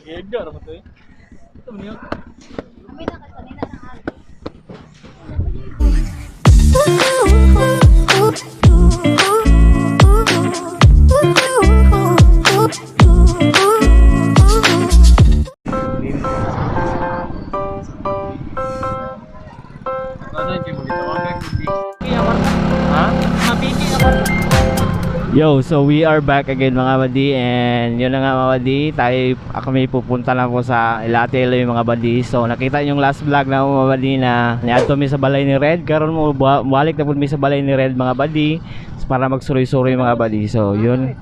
Edgar mo to eh. Ito mo niyo. Kami na kasanina ng ate. Ano hindi mo gitawagan kundi. Ha? Mabiki ako. Yo, so we are back again mga buddy, and yun na nga mga buddy, tayo kami pupunta lang po sa Ilatelo yung mga buddy. So nakita niyo yung last vlog na mga buddy na niadto mi sa balay ni Red. Karon mo balik na pud mi sa balay ni Red mga buddy para magsuroy-suroy mga buddy. So yun.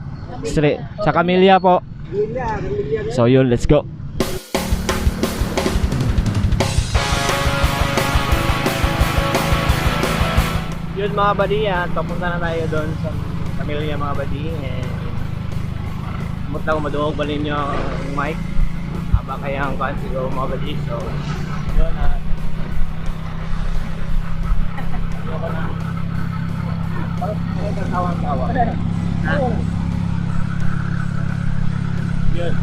Straight sa Camellia po. So yun, let's go. Yun mga buddy, at papunta na tayo doon sa Camellia mga buddy, and mutla ko maduog ba ninyo ang mic aba kaya ang kuan siguro mga buddy. So yun at ayoko na. Parang tawang-tawa. Ha? Yun.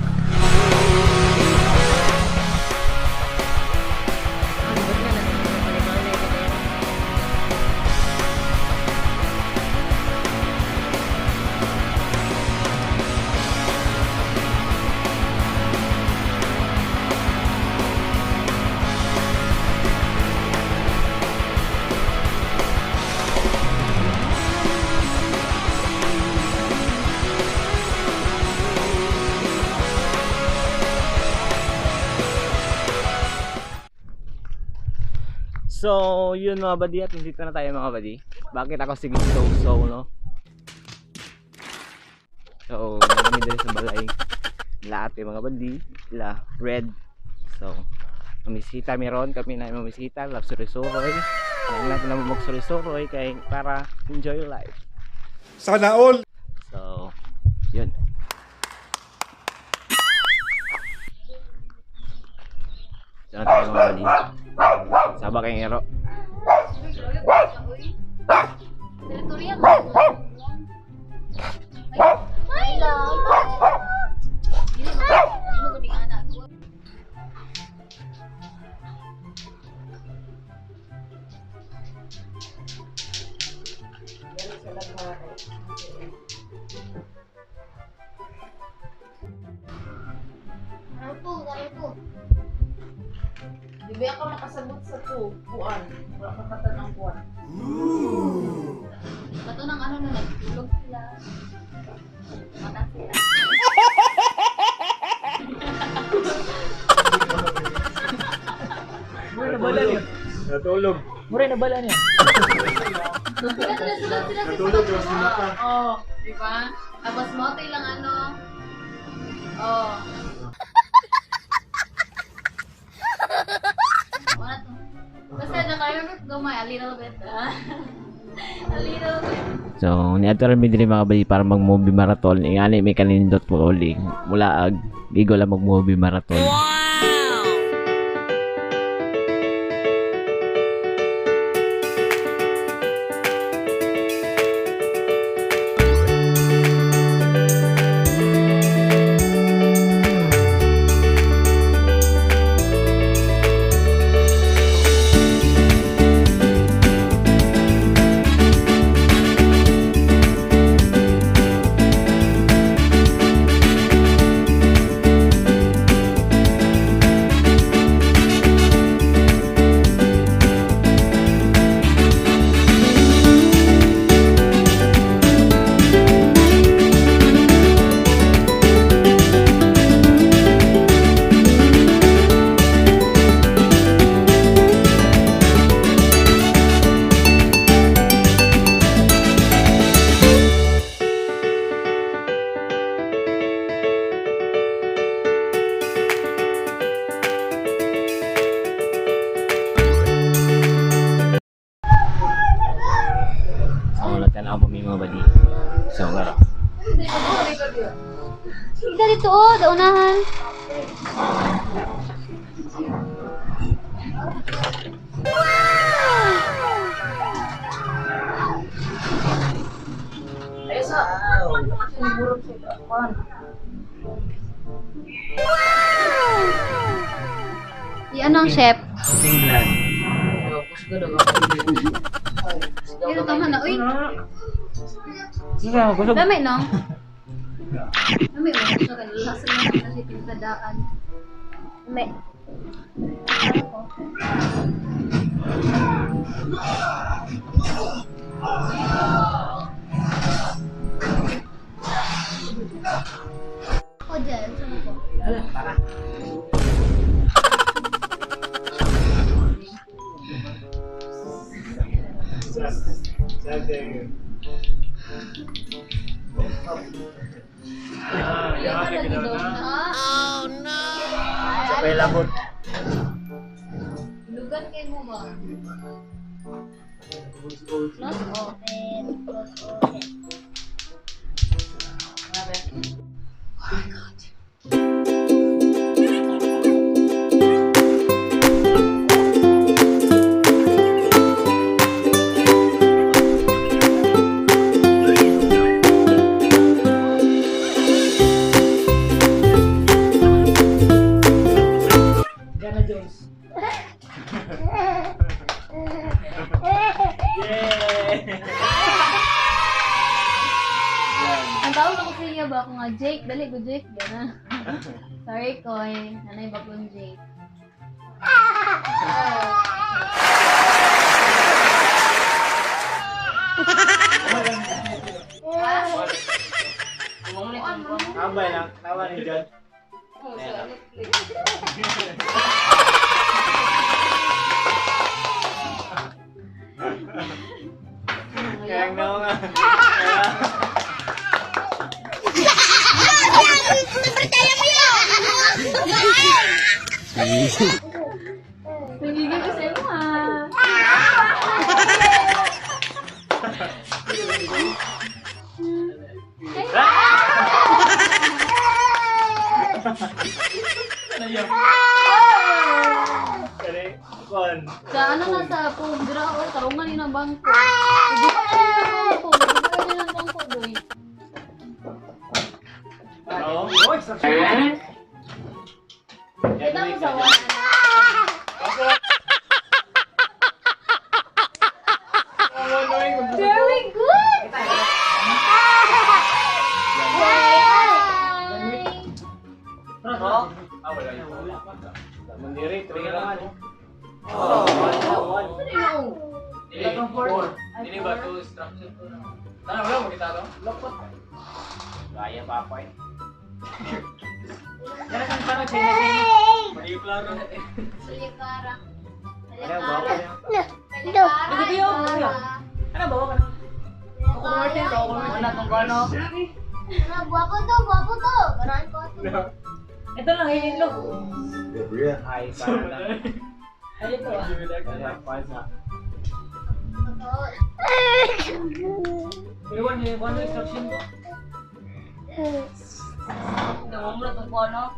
So, yun mga buddy, at nandito na tayo mga buddy. Bakit ako sige so no? So, kami dito sa balay. Lahat yung mga buddy, la red. So, mamisita meron kami na mamisita, love suroy-suroy. Lang natin na magsuroy-suroy kay para enjoy your life. Sana all. So, yun. Diyan na tayo mga buddy. Saba kayong ero. Teritorya mo. Ay, lama. Dili mo, di mo gud anak. Ano po? Di ba ka makasabot sa to? Kuan. Wala ka katanang kuan. Bato ng ano na nagtulog sila. Mata sila. Mura na bala niya. Natulog. Mura na bala niya. Sila sila sila sila Natulog yung mata. Oo, di ba? Tapos mote lang ano. Oh. Wala to. Basta naka-remember ko gamay, a little bit. Ah. A little bit. So, niadto ra mi diri mga buddy para mag-movie marathon. Ingani may kanindot po uli. Mula ag gigo lang mag-movie marathon. So, natanaw pa mi mga buddy. So, gara. Hindi dito oh, daunahan. Ay sa. Kuan. anong chef? Cooking vlog. Ito tama na, uy. Sige, kusog. Dami, no? Dami, oh. Siya ka, lasa na na siya pimpladaan. Dami. Ako dyan, sama ko. Oh no! Sabay labot. Lugan kayo mo ba? Close open, close open. Diana Jones. Ang tawag ako sa iya ba ako nga Jake, dali ko Jake gana. Sorry koy, nanay bagong Jake. Tama lang, tama ni John. Oh, sa Netflix. Kaya nga nga. Nagiging ko sa'yo ah. Kani, kon. Sa ano na sa pundra o tarungan ni ng bangko. Ibuka ni ng bangko, ibuka ni ng bangko doy. Oo. Kita mo sa wala. Very good. Hi. Ah, wala yun. Mandiri, three naman. Oh, one, one. Dili, four. Dili ba to structure to na? Tara, wala mo kita to. Gaya pa ako eh. Kaya kan parang China China. Mali klaro. Salikara. Ano, bawa Salikara. niya. Salikara. Ano ba ka na? Ako Martin, ako Martin. Wala tong gano. Ano, guwapo to, guwapo to. Ganahan ko to. Ito lang hilin lo. Ay, para lang. Ay ito ah. Wala, pansa. Totoo. Pero one, one instruction ko. Namumula tong kuano.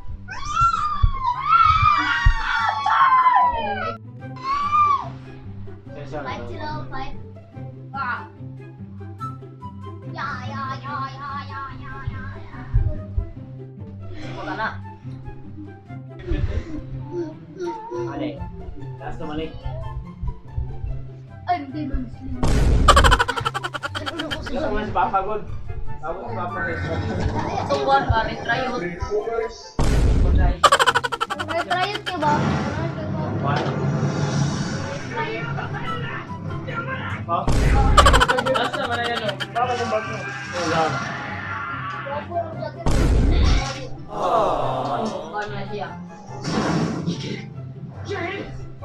Fight sila, fight. Ah. Ya, ya, ya, ya, ya, ya, ya, ya. Wala na. Ale. Last naman eh. Ay, hindi man. Ano ko Last naman si Papa God. Papa si Papa sa instruction. Itong one ba? Retry yun. May try it ka ba? One. Try it. Oh. Last naman na yan oh. Papa sa bag mo. Wala. Guwapo ang jacket. Kuan na siya.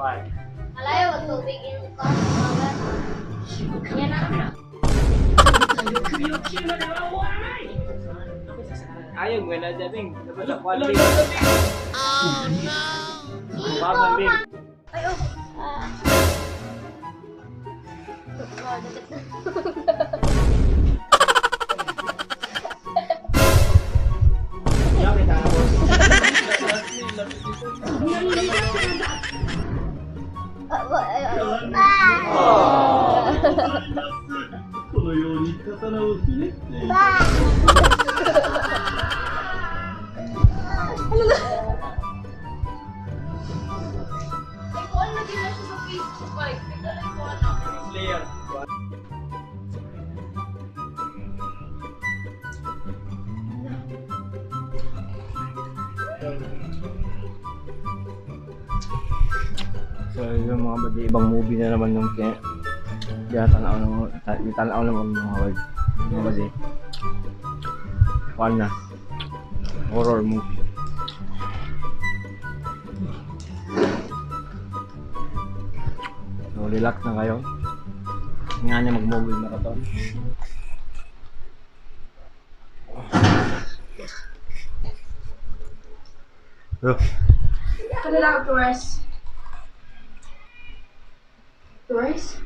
One. Malayo, wag tubig yung cost. Yan na. Ayaw, wala dyan eh. Dapat sa kwan, big. Oh, no! Papa, big. Ay, oh. Ah. Oh, jacket. Yan, kita na, boss. このように刀をひねって。So yung mga buddy, ibang movie na naman yung kaya kaya tanaw ng tanaw naman mga buddy. Mga buddy. Kuan na. Horror movie. So relax na kayo. Nga niya mag-movie marathon. Oh. Kanila, Torres. Torres?